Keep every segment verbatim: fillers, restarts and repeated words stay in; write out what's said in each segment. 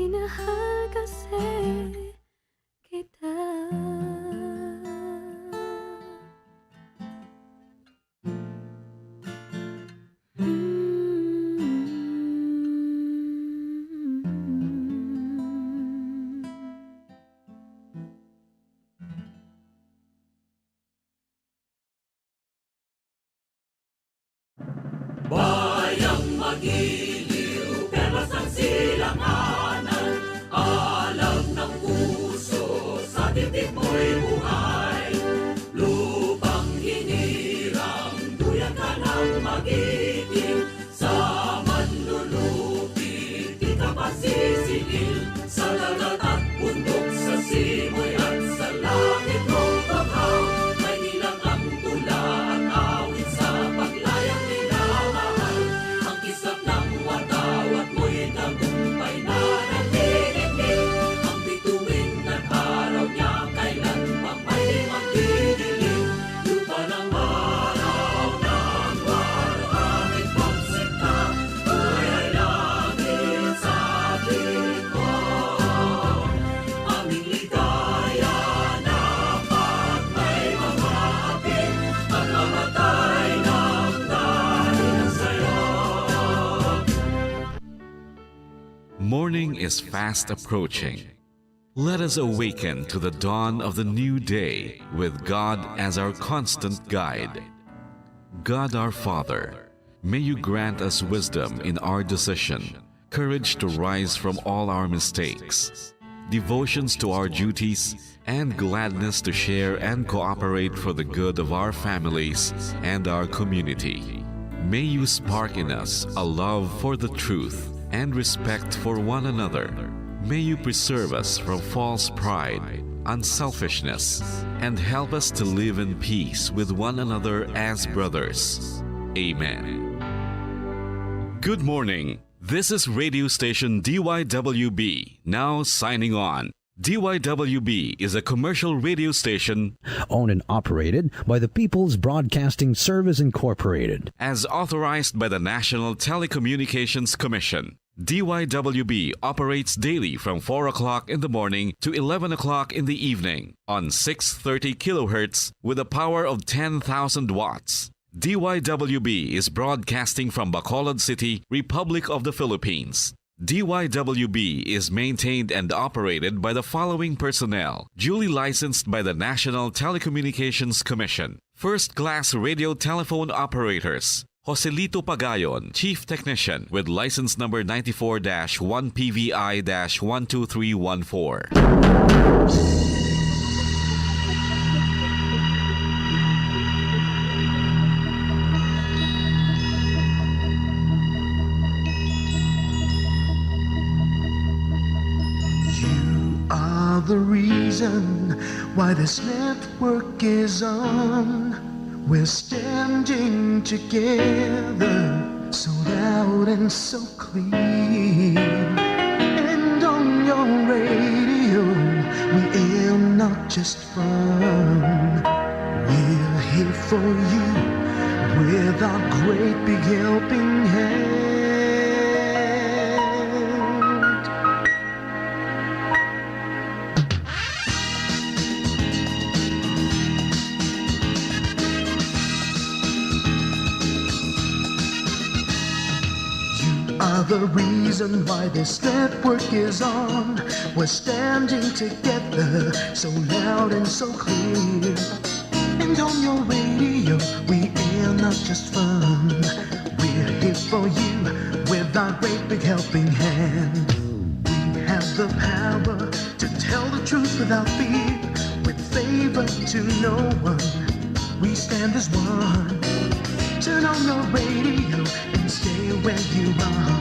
Minahal kasi kita. Bayang magiliw, perlas ang silanganan, alam ng puso, sa dibdib mo'y buhay. Lupang hinirang, duyan ka ng magiting, sa manlulupi, di ka pasisingil. Sa dagat at bundok, sa simoy at sa langit mong banghaw, may nilang ang tula at awit sa paglayang minamahal. Ang kislap ng watawat mo'y tagumpay na nagdidikit. Ang bituin at araw niya kailan pa may magdidilim. Lupa ng araw ng waluhangin pagsinta, buhay ay langit sa atin. Aming ligaya na pag may mga api, at mamatay ng dahil sa'yo. Morning is fast approaching. Let us awaken to the dawn of the new day with God as our constant guide. God our Father, may you grant us wisdom in our decision, courage to rise from all our mistakes, devotions to our duties, and gladness to share and cooperate for the good of our families and our community. May you spark in us a love for the truth and respect for one another. May you preserve us from false pride, unselfishness, and help us to live in peace with one another as brothers. Amen. Good morning. This is radio station D Y W B, now signing on. D Y W B is a commercial radio station owned and operated by the People's Broadcasting Service Incorporated. As authorized by the National Telecommunications Commission. D Y W B operates daily from four o'clock in the morning to eleven o'clock in the evening on six thirty kilohertz with a power of ten thousand watts. D Y W B is broadcasting from Bacolod City, Republic of the Philippines. D Y W B is maintained and operated by the following personnel, duly licensed by the National Telecommunications Commission. First class radio telephone operators. Joselito Pagayon, Chief Technician, with license number ninety-four dash one P V I dash one two three one four. You are the reason why this network is on. We're standing together, so loud and so clear. And on your radio, we aim not just fun. We're here for you with our great big helping hand. You are the reason why this network is on. We're standing together, so loud and so clear. And on your radio, we air not just fun. We're here for you with our great big helping hand. We have the power to tell the truth without fear, with favor to no one. We stand as one. Turn on your radio and stay where you are.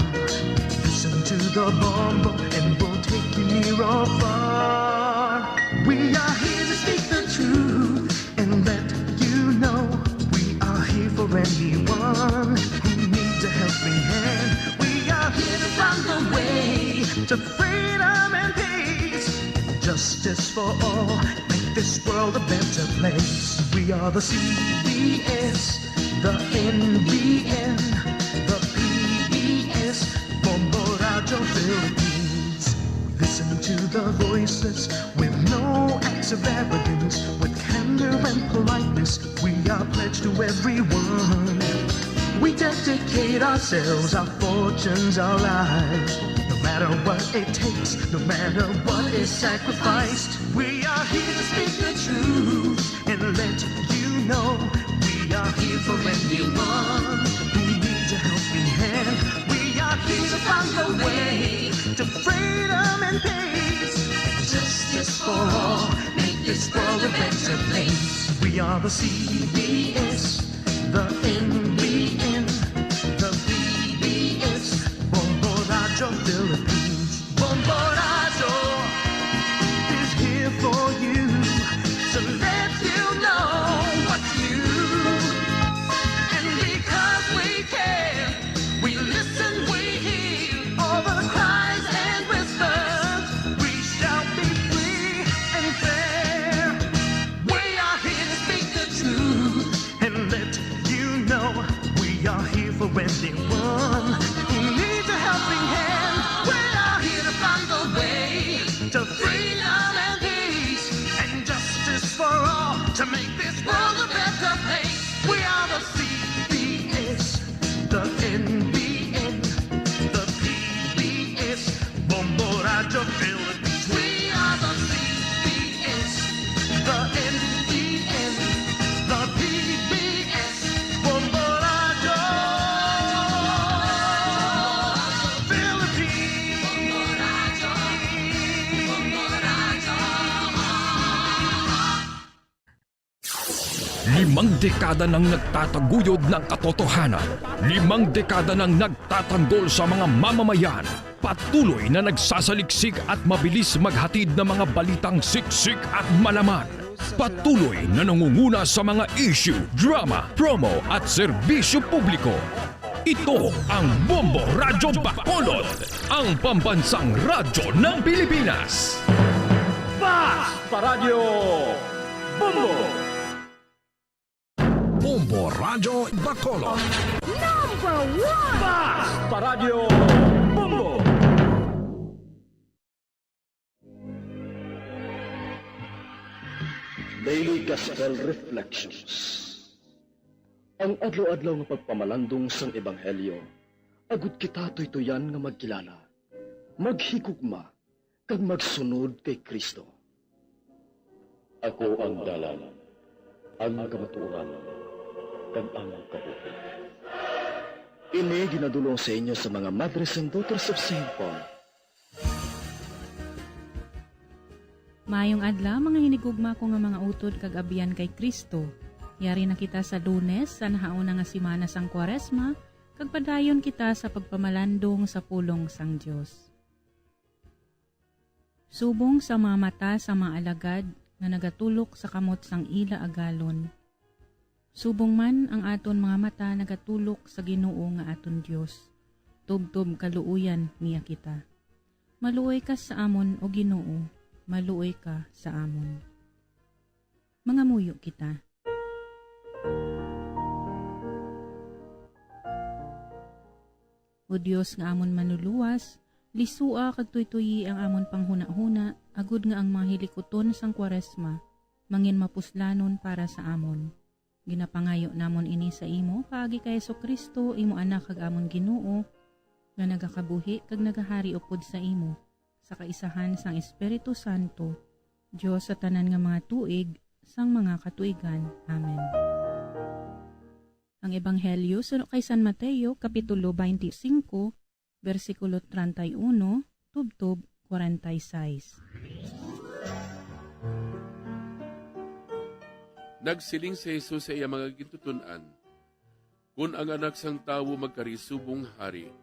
Listen to the bombo and we'll take you near or far. We are here to speak the truth and let you know we are here for anyone who needs a helping hand. We are here to find the way to freedom and peace, justice for all, make this world a better place. We are the C B S, the N B N, the P B S, Bombo Radio Philippines. Listen to the voiceless with no acts of arrogance, with candor and politeness. We are pledged to everyone. We dedicate ourselves, our fortunes, our lives. No matter what it takes, no matter what is sacrificed, we are here to speak the truth and let you know we are here for anyone who needs a helping hand. We are here to find the way to freedom and peace and justice for all. Make this world a better place. We are the C B S, the N B N, the P B S, Bombo Radyo Philippines. Bombo Radyo is here for you to let you know what's new. And because we care, we listen, we hear all the cries and whispers. We shall be free and fair. We are here to speak the truth and let you know we are here for anyone who needs a helping hand. We are here to find the way to freedom and peace and justice for all to make this world a better place. We are the C B S, the N B N, the P B S, Bombo Radyo Philippines. We are the C B S, the N B N, the P B S, Bombo Radyo Philippines. Limang dekada nang nagtataguyod ng katotohanan. Limang dekada nang nagtatanggol sa mga mamamayan. Patuloy na nagsasaliksik at mabilis maghatid ng mga balitang siksik at malaman. Patuloy na nangunguna sa mga issue, drama, promo at serbisyo publiko. Ito ang Bombo Radyo Bacolod, ang pambansang radyo ng Pilipinas. Fast Radyo Bombo! Bombo Radyo Bacolod. Number one! Fast Radyo Bombo! Daily Gospel Reflections. Ang adlaw-adlaw nga pagpamalandong sang ebanghelyo, agud kita tuytuyan nga magkilala, maghigugma, kag magsunod kay Cristo. Ako ang dalan, ang kamatuoran, kag ang kabuhi. Ini ginadul-ong sa inyo sa mga Madres and Daughters of Saint Paul. Maayong adlaw, mga hinigugma ko nga mga utod kag abyan kay Cristo. Yari na kita sa Lunes sa nahauna nga semana sang Kwaresma, kag padayon kita sa pagpamalandong sa pulong sang Dios. Subong sa mga mata sa mga alagad nga nagatulok sa kamot sang ila agalon, subong man ang aton mga mata nagatulok sa Ginoo nga aton Dios. Tubtob kaluoyan niya kita. Maluoy ka sa amon, O Ginoo, maluoy ka sa amon. Mangamuyo kita. O Dios nga amon Manluluwas, lisua kag tuytoyi ang amon panghunahuna, agud nga ang mga hilikuton sang Kwaresma mangin mapuslanon para sa amon. Ginapangayo namon ini sa imo paagi kay Jesu-Cristo, imo Anak kag amon Ginoo, nga nagakabuhi kag nagahari upod sa imo, sa kaisahan sang Espiritu Santo, Dios sa tanan nga mga tuig sang mga katuigan. Amen. Ang Ebanghelyo suno kay San Mateo, Kapitulo twenty-five, bersikulo treinta y uno tubtob kwarenta y seis. Nagsiling si Jesus sa iya mga gintuton-an, "Kon ang Anak sang Tawo magkari subong hari,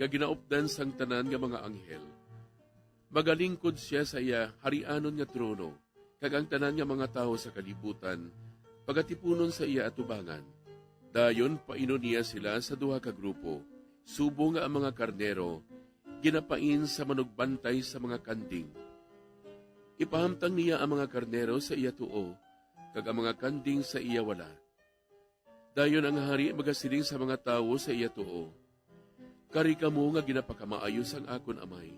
nga ginaupdan sang tanan nga mga anghel, magalingkod sia sa iya harianon nga trono, kag ang tanan nga mga tawo sa kalibutan pagatipunon sa iya atubangan. Dayon painon niya sila sa duha ka grupo, subong nga ang mga karnero ginapain sa manugbantay sa mga kanding. Ipahamtang niya ang mga karnero sa iya tuo, kag ang mga kanding sa iya wala. Dayon ang hari magasiling sa mga tawo sa iya tuo, 'Kari kamo nga ginapakamaayo sang akon Amay.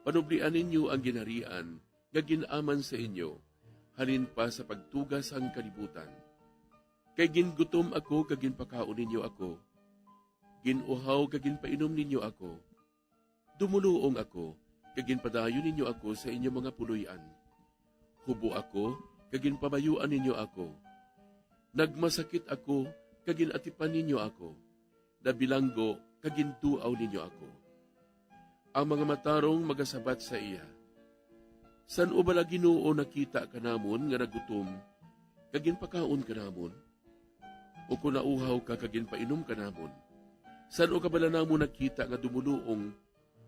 Panublian ninyo ang ginharian nga gin-aman sa inyo halin pa sa pagtuga sang kalibutan. Kay gingutom ako kag ginpakaon ninyo ako, gin-uhaw kag ginpainom ninyo ako, dumuluong ako kag ginpadayon ninyo ako sa inyo mga puloy-an, hubo ako kag ginpabayuan ninyo ako, nagmasakit ako kag gin-atipan ninyo ako, nabilanggo kag ginduaw ninyo ako. Ang mga matarong magasabat sa iya, "San-o bala, Ginoo, nakita ka namon nga nagutom kag ginpakaon ka namon? Ukon nauhaw ka kag ginpainom ka namon? San-o ka bala namon nakita nga dumuluong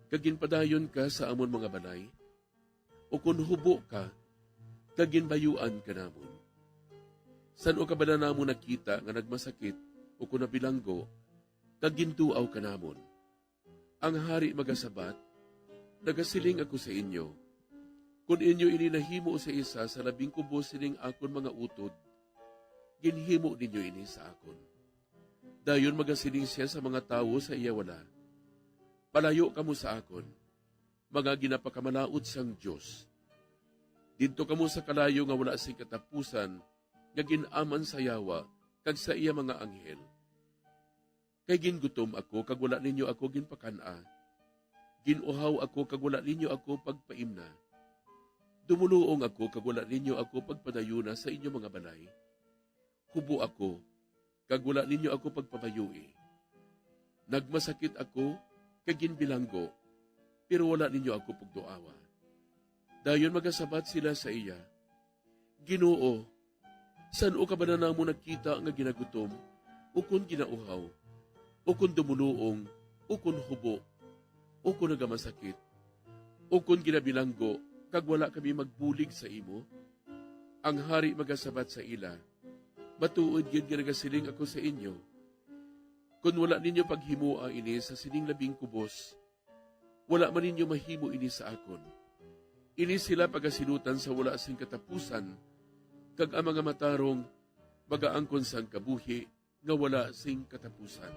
kag ginpadayon ka sa amon mga balay? Ukon hubo ka kag ginbayuan ka namon? San-o ka bala namon nakita nga nagmasakit ukon nabilanggo kag ginduaw ka namon?" Ang hari magasabat, "Nagasiling ako sa inyo, kon inyo ini nahimo sa isa sa labing kubos sining akon mga utod, ginhimo ninyo ini sa akon." Dayon magasiling sia sa mga tawo sa iya wala, "Palayo kamo sa akon, mga ginapakamalaut sang Dios. Didto kamo sa kalayo nga wala sing katapusan, nga gin-aman sa Yawa kag sa iya mga anghel. Kay gingutom ako kag wala ninyo ako ginpakan-a, gin-uhaw ako kag wala ninyo ako pagpaimna, dumuluong ako kag wala ninyo ako pagpadayuna sa inyo mga balay, hubo ako kag wala ninyo ako pagpabayui, nagmasakit ako kag ginbilanggo, pero wala ninyo ako pagduawa." Dayon magasabat sila sa iya, "Ginoo, san-o ka bala namon nakita nga ginagutom, ukon ginauhaw, ukon dumuluong, ukon hubo, ukon nagamasakit, ukon ginabilanggo, kag wala kami magbulig sa imo?" Ang hari magasabat sa ila, "Matuod gid nga nagasiling ako sa inyo, kon wala ninyo paghimoa ini sa sining labing kubos, wala man ninyo mahimo ini sa akon." Ini sila pagasilutan sa wala sing katapusan, kag ang mga matarong magaangkon sang kabuhi nga wala sing katapusan.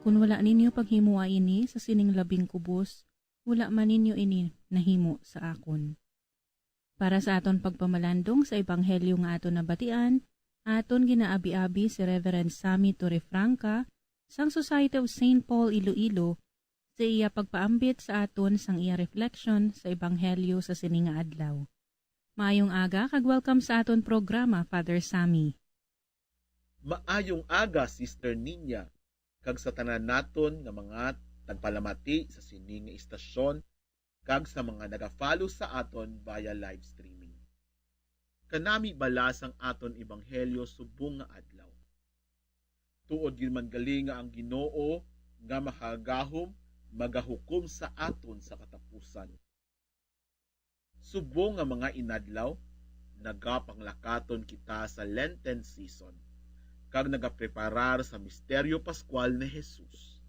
"Kon wala ninyo paghimoa ini sa sining labing kubos, wala man ninyo ini nahimo sa akon." Para sa aton pagpamalandong sa ebanghelyo nga aton nabatian, aton ginaabi-abi si Reverend Sammy Torrefranca sang Society of Saint Paul Iloilo sa iya pagpaambit sa aton sang iya reflection sa ebanghelyo sa sini nga adlaw. Maayong aga kag welcome sa aton programa, Father Sammy. Maayong aga, Sister Ninya, kag sa tanan naton nga mga tagpalamati sa sini nga istasyon kag sa mga nagafollow sa aton via live streaming. Kanami bala sang aton ebanghelyo subong nga adlaw. Tuod gid man gali nga ang Ginoo nga makagahom magahukom sa aton sa katapusan. Subong nga mga inadlaw, nagapanglakaton kita sa Lenten season kag nagapreparar sa misteryo Pascual ni Jesus.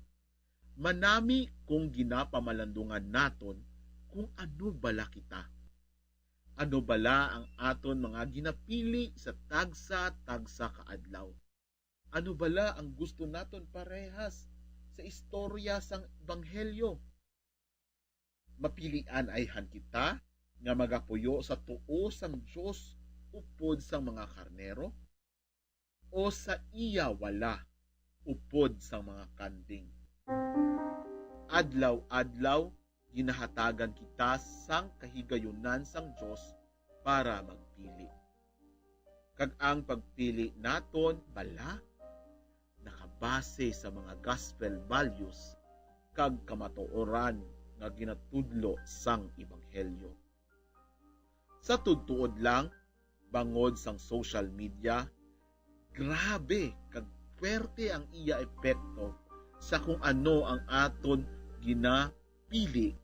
Manami kung ginapamalandungan naton kung ano bala kita. Ano bala ang aton mga ginapili sa tagsa-tagsa ka adlaw? Ano bala ang gusto naton parehas sa istorya sang ebanghelyo? Mapilian ayhan kita nga magapuyo sa tuo sang Dios upod sang mga karnero, o sa iya wala upod sang mga kanding? Adlaw-adlaw ginahatagan kita sang kahigayunan sang Dios para magpili. Kag ang pagpili naton bala nakabase sa mga gospel values kag kamatuoran nga ginatudlo sang ebanghelyo. Sa tuod-tuod lang, bangod sang social media, grabe kag puwerte ang iya epekto sa kung ano ang aton ginapili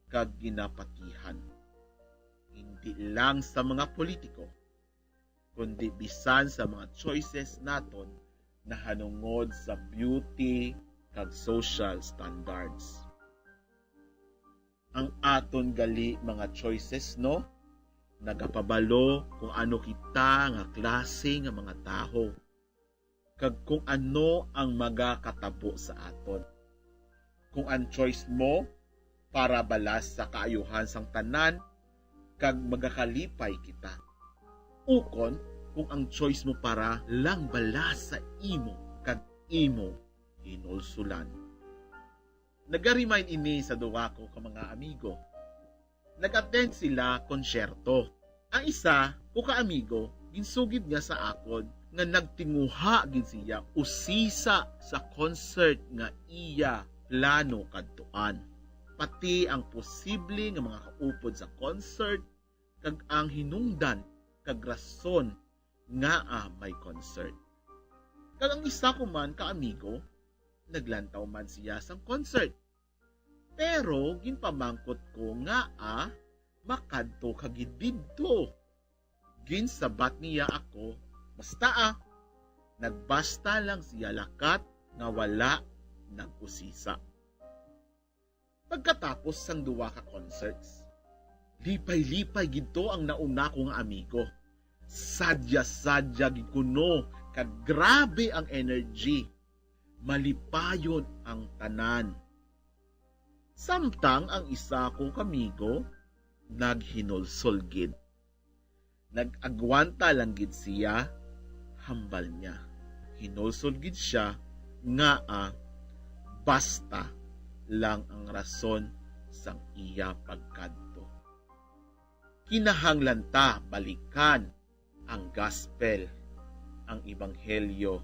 kag ginapatihan. Hindi lang sa mga politiko, kundi bisan sa mga choices naton nahanungod sa beauty kag social standards. Ang aton gali mga choices, no, nagapabalo kung ano kita nga klase nga mga tawo, kag kung ano ang magakatabo sa aton. Kung ang choice mo para bala sa kaayuhan sang tanan kag magakalipay kita, ukon kung ang choice mo para lang bala sa imo kag imo hinulsulan. Nag-remind ini sa duha ko ka mga amigo. Nag-attend sila konsyerto. Ang isa ko ka amigo, ginsugid niya sa akon nga nagtinguha gid siya usisa sa concert nga iya plano kadtuan, pati ang posible nga mga kaupod sa concert kag ang hinungdan kag rason ngaa may concert. Kag ang isa ko man ka amigo, naglantaw man siya sang concert. Pero ginpamangkot ko ngaa makadto ka gid didto. Ginsabat niya ako, "Basta ah." Nagbasta lang siya lakat nga wala nag-usisa. Pagkatapos sang duha ka concerts, lipay-lipay gid to ang nauna ko nga amigo. Sadya-sadya gid kuno kag grabe ang energy. Malipayon ang tanan. Samtang ang isa ko ka amigo naghinulsol gid. Nag-agwanta lang gid siya, hambal niya. Hinulsol gid siya ngaa basta lang ang rason sang iya pagkadto. Kinahanglan ta balikan ang gospel, ang ebanghelyo,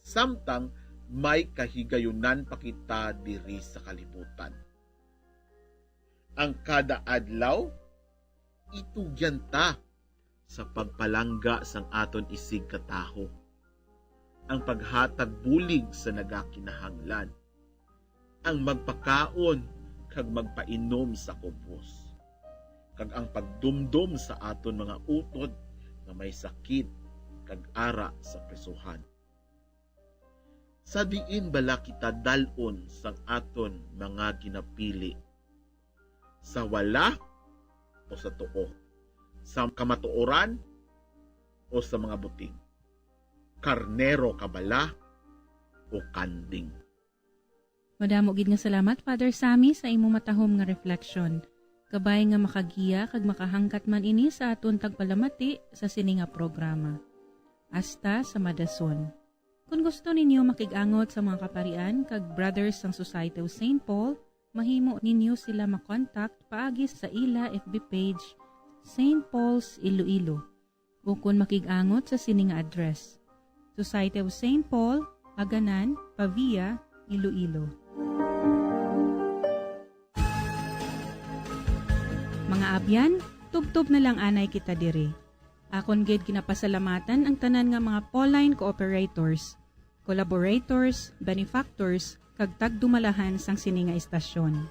samtang may kahigayunan pa kita diri sa kalibutan. Ang kada adlaw, itugyan ta sa pagpalangga sang aton isigkatawo, ang paghatag bulig sa nagakinahanglan, ang magpakaon kag magpainom sa kubos, kag ang pagdumdom sa aton mga utod nga may sakit kag ara sa prisuhan. Sa diin bala kita dal-on sang aton mga ginapili? Sa wala o sa tuo? Sa kamatuoran o sa mga buting? Karnero ka bala o kanding? Madamo gid nga salamat, Father Sammy, sa imo matahom nga reflection. Kabay nga makagiya kag makahangkat man ini sa aton tagpalamati sa sini nga programa. Hasta sa madason. Kon gusto ninyo makig-angot sa mga kaparian kag brothers sang Society of Saint Paul, mahimo ninyo sila makontak paagi sa ila F B page, Saint Paul's Iloilo, o kon makig-angot sa sini nga address, Society of Saint Paul, Aganan, Pavia, Iloilo. Mga abyan, tubtob na lang anay kita diri. Akon gid ginapasalamatan ang tanan nga mga Pauline cooperators, collaborators, benefactors, kag tagdumalahan sang sini nga istasyon.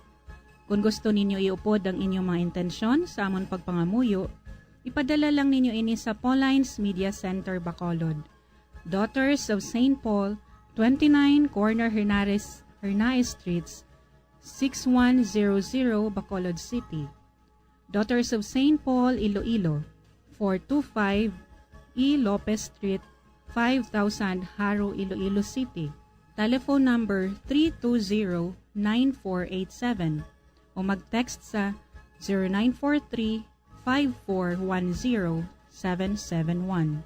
Kon gusto ninyo iupod ang inyong mga intensyon sa amon pagpangamuyo, ipadala lang ninyo ini sa Pauline's Media Center, Bacolod, Daughters of Saint Paul, twenty-nine Corner Hernares, Hernaez Streets, six one zero zero, Bacolod City. Daughters of Saint Paul, Iloilo, four two five E Lopez Street, five thousand, Jaro, Iloilo City. Telephone number three two zero nine four eight seven o mag-text sa zero nine four three, five four one zero, seven seven one.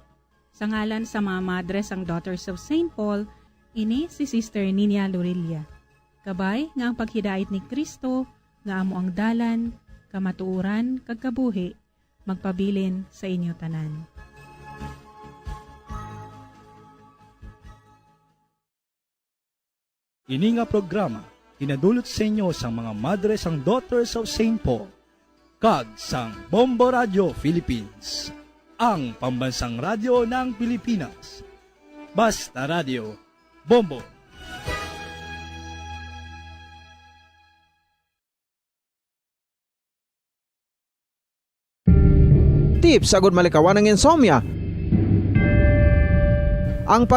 Sa ngalan sa mga madre sang Daughters of Saint Paul, ini si Sister Nina Lorilla. Kabay nga ang paghidait ni Cristo, nga amo ang dalan, kamatuoran, kag kabuhi, magpabilin sa inyo tanan. Ini nga programa ginadulot sa inyo sang mga madre sang Daughters of Saint Paul kag sang Bombo Radio Philippines, ang pambansang radyo ng Pilipinas. Basta Radio, Bombo. Tips agud malikawan ang insomnia. Ang pag-